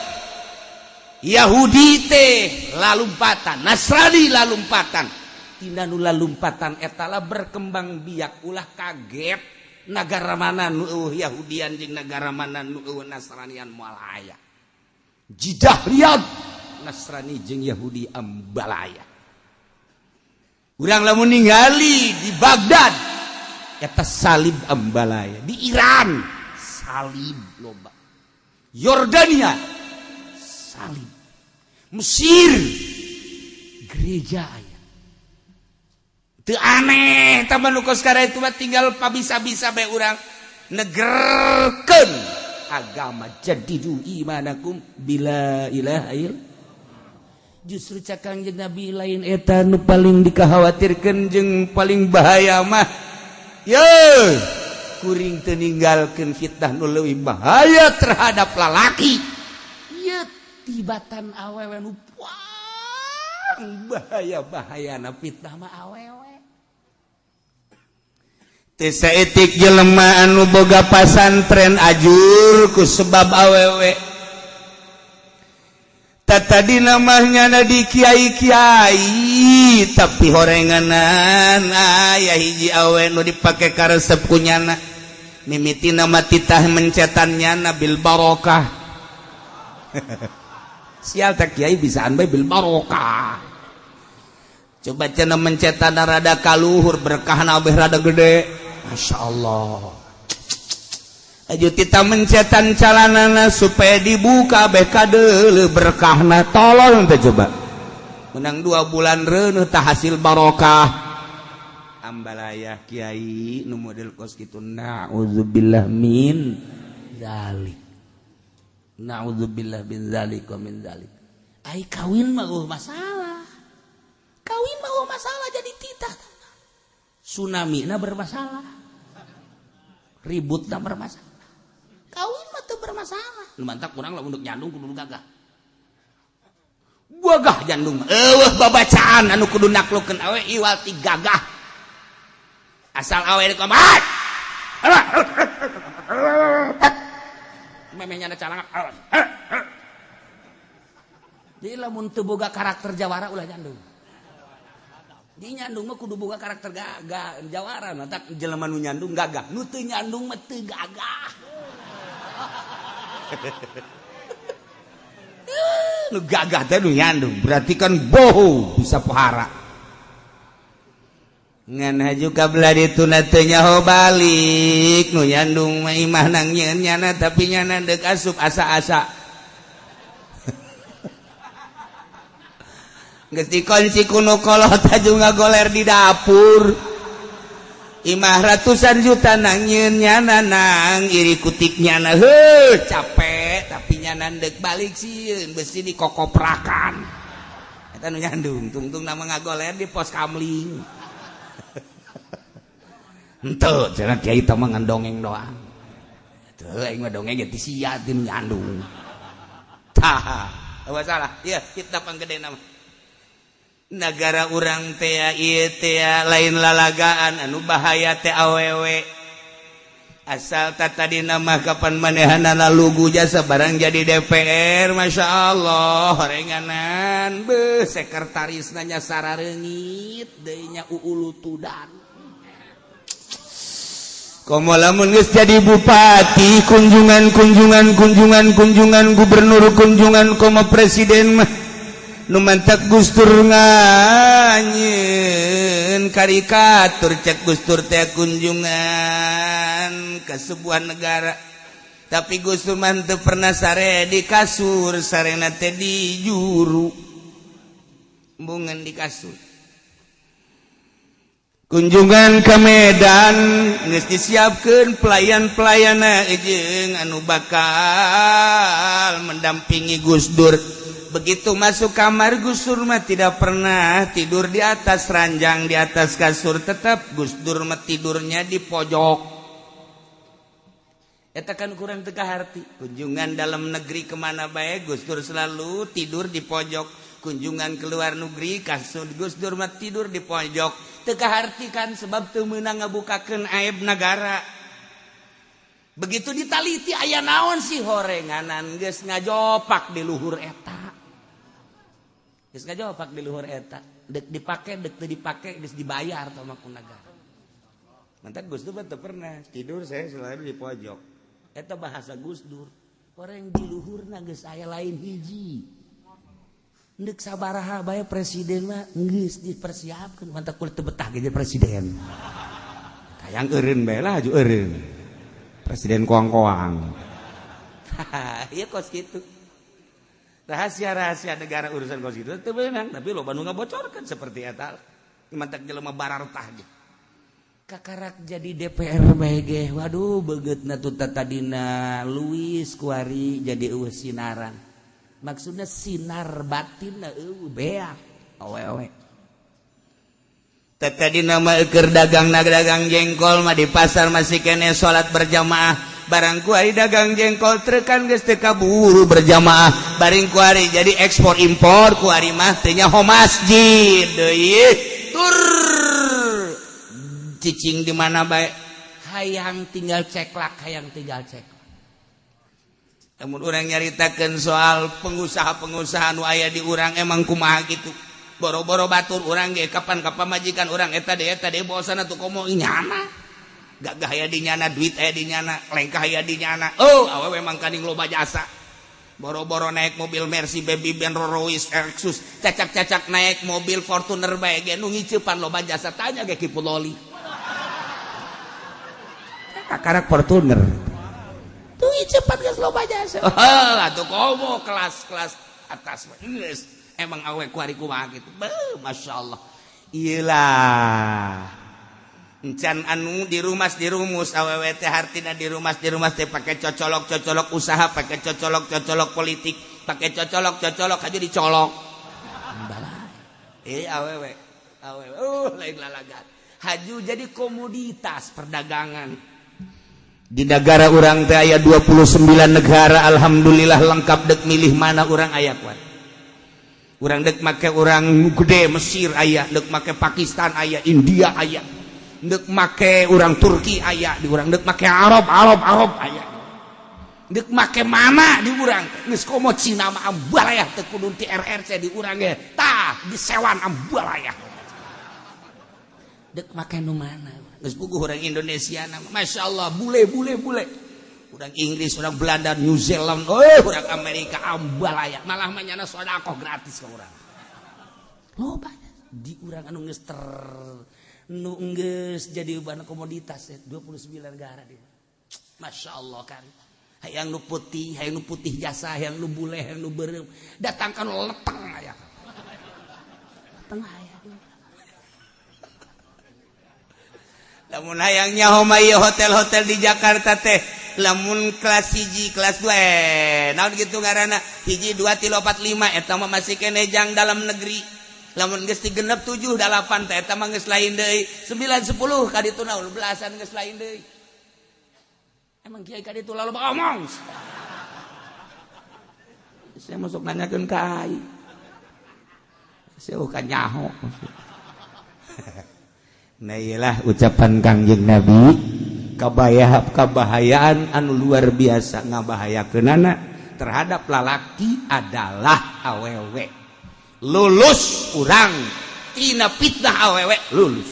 Yahudi teh lalumpatan, Nasrani lalumpatan. Tina nu lalumpatan eta lah berkembang biak ulah kaget nagara mana nu eueuh Yahudian jeung nagara mana nu eueuh Nasranian moal aya. Jidah Riyadh Nasrani jeung Yahudi ambalaya. Urang lamun ningali di Baghdad eta salib ambalaya, di Iran salib loba, Yordania salib, Mesir gereja aya. Teu aneh tah nu kos itu mah tinggal pabisa-bisa bae urang negerkeun agama jadidu imanakum bila ilaha illallah. Justru cak Kangjeng Nabi lain eta nu paling dikhawatirkeun jeung paling bahaya mah ye kuring teu ninggalkeun fitnah nu leuwih bahaya terhadap lalaki ye tibatan awewe nu paling bahaya-bahayana fitnah mah awewe. Teu saeutik jelema anu boga pasantren ajur ku sebab awewe. Tadi namanya di kiai-kiai, tapi horenganan aya hiji awe nu dipake karesep ku nyana. Mimiti nama titah mencetan nyana bil barokah. Sial tak, kiai bisaan bae bil barokah. Coba cenah mencetan rada kaluhur, berkah abeh rada gede. Masya Allah. Aju tita mencetan calanana supaya dibuka beh kadeuleu berkahna, tolong teh. Coba menang 2 bulan reuneuh tah hasil barokah. Ambalaya kiai nu model kos kitu, naudzubillah min zalik, naudzubillah min zalik wa min zalik. Ai kawin mah masalah, kawin mah masalah, jadi titah tsunami na bermasalah, ribut na bermasalah. Kawin mah teu bermasalah. Nu mantak kurang lah untuk nyandung kudu gagah, gagah jandung mah eueuh babacaan anu kudu naklukeun awe iwal ti gagah. Asal awe di kamar memehnya ada calangan. Jadi lamun teu boga karakter jawara, ulah nyandung. Di nyandung mah kudu boga karakter gagah jawara. Matak jelema nu nyandung gagah, nu teu nyandung mah teu gagah. Nu gagah teh nu nyandung, berarti kan boho bisa pohara. Ngan haju kabelah ditu teu nyaho balik nu nyandung mah imah nang nyeun nyana, tapi nyana deuk asup asa-asa. Geus dikunci ku nu kolot, haju ngagoler di dapur. Imah ratusan juta nang nyeun nyana, nang iri kutik nyana, heuh, capek, tapi nyana deuk balik sieun besi dikokoprakan. Eta nu nyandung tungtung nama ngagoler di pos kamling. Henteu cenah kiai teh mah ngan dongeng doang. Teu, aing mah dongeng ge ti sia ti nu nyandung. Tah, apa salah? Ieu fitnah panggedena mah. Negara urang teh ieu teh lain lalagaan, anu bahaya teh awewe. Asal tak tadi nama kapan manehanana lugu jasa barang jadi DPR, Masya Allah, horenganan be sekretaris nanya sarareungit deui nya uulutudan. Komo lamun geus jadi bupati, kunjungan kunjungan kunjungan kunjungan, gubernur kunjungan, komo presiden mah. Nu mantak Gus Dur nganyieun karikatur, cek Gus Dur teh kunjungan ke sebuah negara, tapi Gus Dur mah teu pernah sare di kasur, sarena teh di juru, embungan di kasur. Kunjungan ke Medan geus disiapkeun pelayan-pelayana jeung anu bakal mendampingi Gus Dur. Begitu masuk kamar, Gus Dur mah tidak pernah tidur di atas ranjang, di atas kasur. Tetap Gus Dur mah tidurnya di pojok. Eta kan kurang teu kaharti. Kunjungan dalam negeri kemana bae, Gus Dur selalu tidur di pojok. Kunjungan ke luar negeri, kasur Gus Dur mah tidur di pojok. Teu kaharti kan, sebab teu meunang ngabukakeun aib negara. Begitu ditaliti aya naon sih horenganan geus ngajopak di luhur eta. Geus ngajopak di luhur eta. Dek dipake dek teu dipake geus dibayar sama ku negara. Mantak Gus Dur teu pernah tidur, saya selalu di pojok. Eta bahasa Gus Dur. Orang di luhurna geus aya lain hiji. Ndek sabaraha bae presiden mah geus dipersiapkeun, mantak kulit teu betah ge jadi presiden. Hayang eureun bae lah, aju eureun. Presiden koang-koang. Iya kos kitu. Rahasia-rahasia negara urusan kos kitu teu beunang, tapi loba nu ngabocorkeun seperti eta. Mantak jelema barartah ge. Kakarak jadi DPR bae ge, waduh, beungeutna tuh tadina Luis kuari jadi eueuh sinaran. Maksudnya sinar batin eueuh, beak awewe. Tadi nama eker dagang dagang jengkol mah di pasar masih kene salat berjamaah. Barang kuari dagang jengkol trekan geus teu kaburu berjamaah. Baring kuari jadi ekspor impor, kuari mah teu nyaho masjid deui, tur cicing di mana bae. Hayang tinggal ceklak, hayang tinggal ceklak. Namun urang nyaritakeun soal pengusaha-pengusaha nu aya di urang emang kumaha gitu. Boro-boro batur urang ge kapan ka pamajikan urang eta deui bosana tuh komo nyana. Gagah aya di nyana, duit aya di nyana, lengkah aya di nyana. Oh, awewe mangkaning loba jasa. Boro-boro naik mobil Mercy, Baby Benz, Rolls Royce, Lexus, cacak-cacak naik mobil Fortuner bae ge nu ngiceupan loba jasa tanya ge Ki Puloli. Kakarak Fortuner. Tuh cepat geus loba jasa. Oh, atuh komo kelas-kelas atas geus. Emang awe kuari kumaha kitu. Beuh, masyaallah. Iyalah. Encan anu dirumas dirumus awewe teh hartina dirumas dirumas teh pake cocolok-cocolok usaha, pake cocolok-cocolok politik, pake cocolok-cocolok aja dicolok. Eh awewe. Awewe lain lalagan. Haju jadi komoditas perdagangan. Di negara urang teh aya 29 negara, alhamdulillah lengkap dek milih mana urang aya kuat. Urang dek make urang gede Mesir aya, dek make Pakistan aya, India aya, dek make urang Turki aya, di urang dek make Arab Arab Arab aya. Dek make mana di urang geus komo Cina mah ambalayah teu kudu ti RRC di urang ge. Tah disewan ambalayah. Dek make nu mana? Geus puguh urang Indonesia nama Masya Allah bule bule bule urang Inggris, urang Belanda, New Zealand, oh urang Amerika ambalaya malah manyana sedekah gratis ka urang. Loba di urang anu geus ter nu geus jadi bahan komoditas 29 negara dia. Masya Allah kan. Hayang nu putih, hayang nu putih jasa, hayang nu bule, hayang nu beureum, datangkan leteng aya. Leteng aya. Lamun hayang nyaho mah ieu hotel-hotel di Jakarta teh lamun kelas 1 kelas 2 naon kitu ngaranna 1 2 3 4 5 eta mah masih keneh jang dalam negeri. Lamun geus 6 7 8 teh eta mah geus lain deui. 9 10 ka ditu naon belasan geus lain deui. Emang kiai ka ditu lalu omong. Saya masuk nanyakeun ka ai. Saya bukan nyaho. Nah iyalah ucapan Kangjeng Nabi kabahayaan anu luar biasa ngabahayakeunana terhadap lalaki adalah awewe. Lulus urang tina fitnah awewe lulus.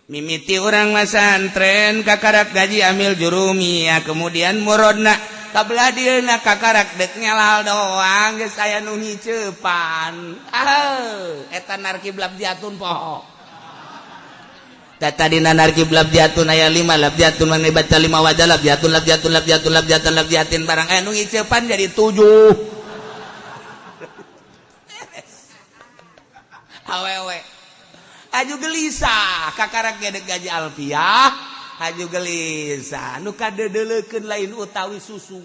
Mimiti urang masantren kakarak gaji amil jurumiyah kemudian murodna kabelah dieuna kakarak dek ngelal doang geus aya nu ngiceupan. Ah eta narkiblab jatun poho. Tadi narkib labdiatun aya 5 labdiatun mane baca 5 wajah labdiatun labdiatun labdiatun labdiatun labdiatin barang aya nu ngiceupan jadi 7. Awewe aju gelisah kakarak gede gaji alfiah aju gelisah nu kadeudeulekeun lain utawi susu.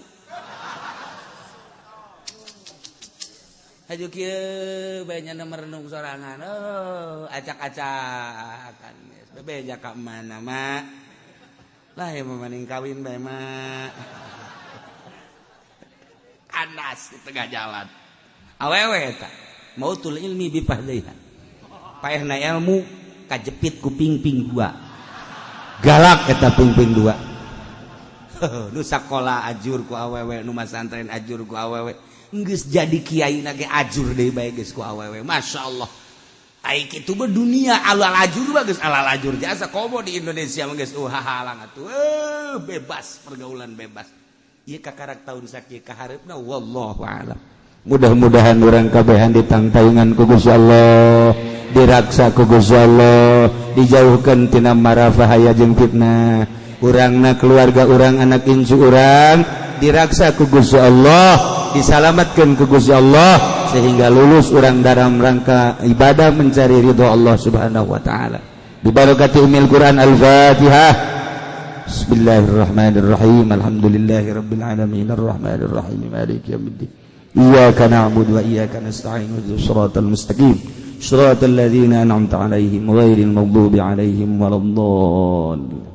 Aju kieu bae nya merenung sorangan oh acak-acakan bebeja ka mana mak lah ya memaning kawin bae mak kandas di tengah jalan awewe eta mautul ilmi bipahdaiha paehna ilmu kajepit ku pingping dua galak eta pingping dua nu sakola ajur ku awewe nu masantren ajur ku awewe geus jadi kiai na ge ajur deui bae geus ku awewe masyaallah. Ai kitu mah dunia alal ajur mah geus alal ajur jasa komo di Indonesia mah geus hahalang atuh bebas pergaulan bebas. Ieu kakarak taun sakieu kahareupna wallahu alam. Mudah-mudahan urang kabehan ditangtayungan ku Gusti Allah, diraksa ku Gusti Allah, dijauhkeun tina mara bahaya jeung fitnah. Urangna keluarga urang anak incu urang diraksa ku Gusti Allah, disalamatkeun ku Gusti Allah sehingga lulus urang dalam rangka ibadah mencari ridho Allah Subhanahu wa taala. Bi barakati umil Quran. Al-Fatihah. Bismillahirrahmanirrahim. Alhamdulillahirabbil alamin arrahmanirrahim maliki yaumiddin. Iyyaka na'budu wa iyyaka nasta'in ihdinas siratal mustaqim siratal ladzina an'amta 'alaihim ghairil maghdubi 'alaihim waladdallin.